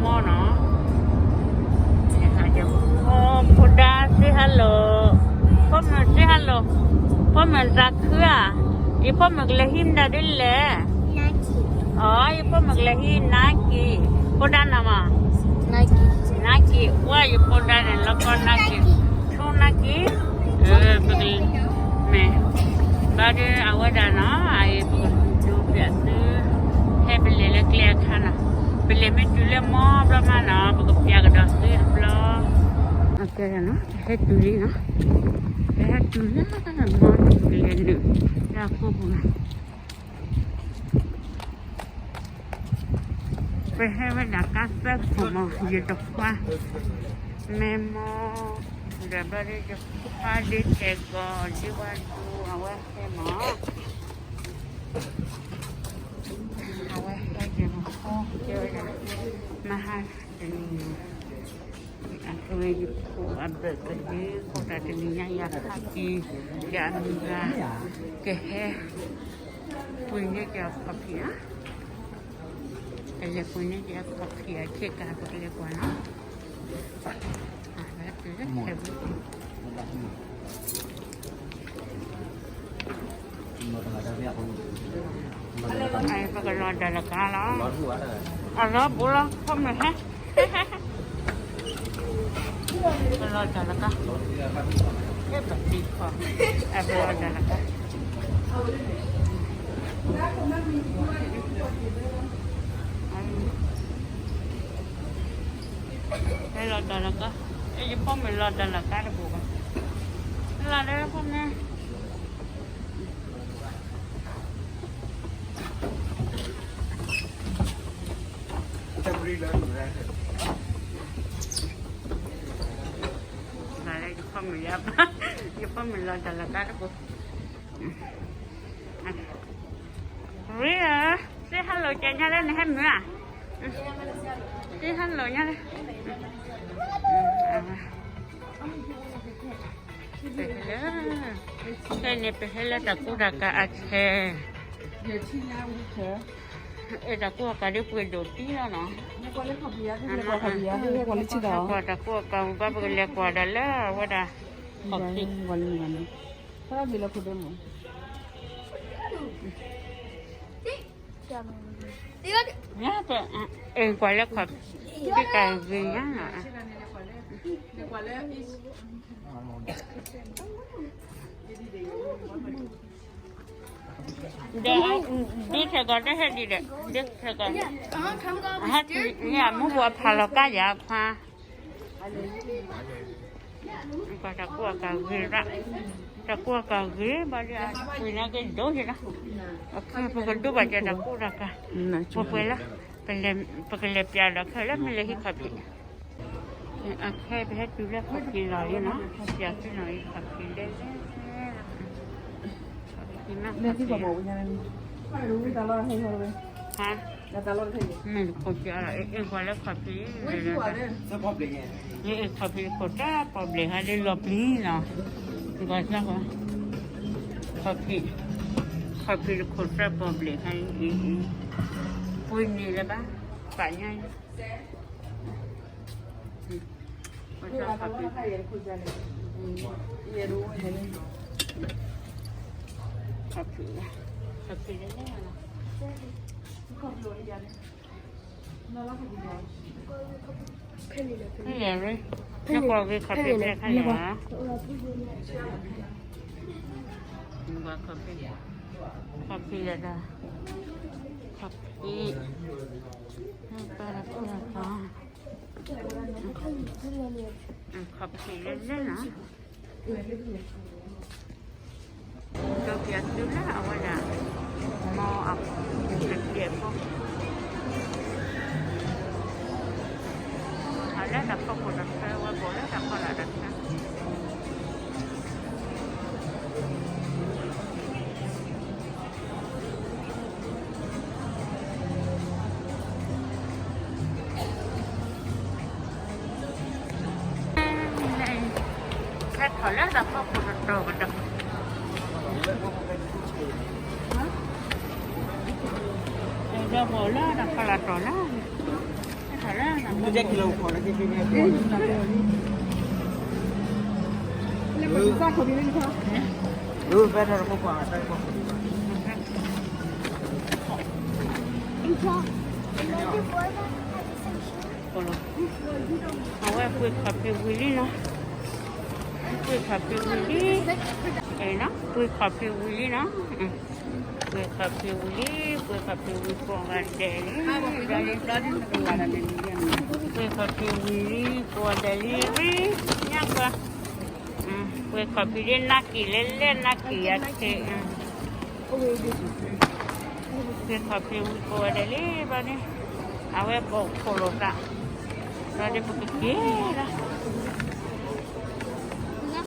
မီနီၤ, ဖိဒါ say hello, ဖိမုၣ် say hello, ဖိမုၣ်သးခုဧါ, ယဖိမုၣ်ကလဲၤဟံးမတၤဒ်လဲၣ်, အီ ယဖိမုၣ်ကလဲၤဟံး Nike, ဖိဒါနီၤမး, Nike, ဝဲယဖိဒါန့ၣ် လီၤကီ Nike, ထူ Nike, ပက မ့ၢ် ဘၣ်ဒီးအဝဲဒၣ်နီၤ, အအံၤပကဒိးပၠးသု, ဟဲပလဲၤလၢကျဲအခါနီၤ, ပလဲၤမ့ၢ်တုၤလၢမီဘျီမးနီၤ, ပကပၠးကဒီးသုတဘျီ, ပဟဲတုၤလံနီၤ, ပဟဲတုၤလၢမီန့ၣ် ပကလဲၤနုာ်လၢအကိာ်ပူၤနီၤ. ပဟဲဝဲဒၣ်ကါသၢခိၣ်မး, ယတခွါ မ့ၢ်မီ, ဒီးဘျီဒီးယခွါဒ့ထဲးကီး ဒ့ဝါဒိ အဝဲဟဲမီ, အဝဲဟဲက့ၤမီ, ကဲဝဲဒၣ် မဟါတနံၤ အဝဲယဖိအ birthday အဃိသတး တနံၤညါယခါက့ၤ ယအမုၢ်ဂၤ ကဟဲ ပှ့ၤန့ၢ်က့ၤအခီၣ်ဖံးဧါ, ကလဲၤပှ့ၤန့ၢ်က့ၤအခီၣ်ဖံးအခ့ကၤ ပကလဲၤကွၢ်နီၤ, အဝဲတုၤလၢဟဲဝံၤ ပကလီၤတၢ်လၢကါလီၤ, အလီၤဘူးလီၤ ဖိမုၣ်ဟဲ ပလီၤတၢ်လၢကါ, အဲၣ်ပသံခီ, အဲၣ်ပလီၤတၢ်လၢကါ, အဲၣ်လီၤတၢ်လၢကါ, အဲၣ်ယဖိမုၣ်လီၤတၢ်လၢကါတဘိဘၣ်, လီၤလၢဖိမုၣ် မၤလၢယဖိမုၣ်ယါ, ယဖိမုၣ်လီၤတၢ်လၢကါတဘိ, Ria, say hello ကညါလၢနဟဲမုာ်ဧါ, say hello ညါလၢ ပဟဲလၢ, ခဲန့ၣ် ပဟဲလၢတၢ်ကူတၢ်ကၤအခဲ, အဲၣ်တၢ်ကူအကၤဒ်ပှ့ၤဒိၣ်တံၢ်လီၤနီၤ, ကွၢ်တၢ်ကူအကၤဝံၤဘၣ် ပကလဲၤကွၢ်ဒၣ်လၢအဝဲဒၣ် ခီၣ်ဖံး, ညါပ, အဲၣ်ကွၢ်လၢခီၣ်ဖံးကၤဂ့ၤညါနီၤ, ဒီး, ဒ်ထဲကီးတဟဲဒ်ဒီး, ဒ်ထဲကီး, ဟဲတုၤန့ၣ် မူပူၤအဖးလီၤကါယၤခွါ, ကွၢ်တၢ်ကူအကၤဂ့ၤရၣ်, တၢ်ကူအကၤဂ့ၤဘၣ်ဒီး အပှ့ၤန့ၢ်က့ၤဒိၣ်ယဲဒၣ်, အခဲပကဒိဘၣ်ကဲတၢ်ကူတၢ်ကၤ, ပှဲၤပှဲၤလၢ, ပကလဲၤပၠးဒီးခဲလၢမ့ၢ်လဲၤဟံးခီၣ်ဖံး အခဲပဟဲတုၤလၢခီၣ်ဖံးလီၤလံနီၤ, ပၠးသုနီၤအံၤခီၣ်ဖံးလဲၣ်လဲၣ်, ခီၣ်ဖံးမ့ၢ်ခီၣ်ဖံး, ဟါ, မ့ၢ်တခိၣ်ပၠးလီၤ အ့ၣ်ကွၢ်လၢခီၣ်ဖံး, အ့ၣ်ခီၣ်ဖံးတခိၣ်တၢ်ပီၣ်ဘျဲၣ်ဟါလၢလီၤပျံၤနီၤ, ကွၢ်စၢ်ကွၢ်, ခီၣ်ဖံး, ခီၣ်ဖံးတခိၣ်တၢ်ပီၣ်ဘျဲၣ်ဟါအံၤ, ပှ့ၤန့ၢ်လၢၤဘၣ်, ပာ်ညါအံၤ လၢကွၢ်ဂ့ၤခီၣ်ဖံးဖဲခါန့ၣ်, ခီၣ်ဖံး, ခီၣ်ဖံး, ခီၣ်ဖံးလၢလၢနီၤ, ဒီးပၠးသုလၢအဝဲဒၣ်, မီအ, တကဲးဖိ, အလၢတၢ်ဖီခိၣ်တဆၢ ဝဲဘိးလၢတၢ်ဖီလာ်တဆၢ ဟဲထီၣ်လၢတၢ်ဖီခိၣ်တတီၤကတီၤ, ဒီးဘိးလၢတၢ်ဖီလာ်တီၤလၢ, ဟဲထီၣ် အဝဲပှ့ၤခီၣ်ဖံးဝံၤလံနီၤ, ပှ့ၤခီၣ်ဖံးဝံၤလံ, ပှ့ၤခီၣ်ဖံးဝံၤလံနီၤ, ပှ့ၤခီၣ်ဖံးဝံၤလံ, ပှ့ၤခီၣ်ဖံးဝံၤကိးဂၤဒဲးလံ, ပှ့ၤခီၣ်ဖံးဝံၤလံကိးဂၤဒဲးလံ, ညါကွၢ်, ပှ့ၤခီၣ်ဖံးလံ နၢ်က့ၤလဲၤလဲၤ နၢ်က့ၤယၤခဲ, ပှ့ၤခီၣ်ဖံးဝံၤကိးဂၤဒဲးလံဘျီန့ၣ်, အဝဲဘီၣ်ခိၣ်လိာ်သး, ဘျီဒီးပကက့ၤလီၤ,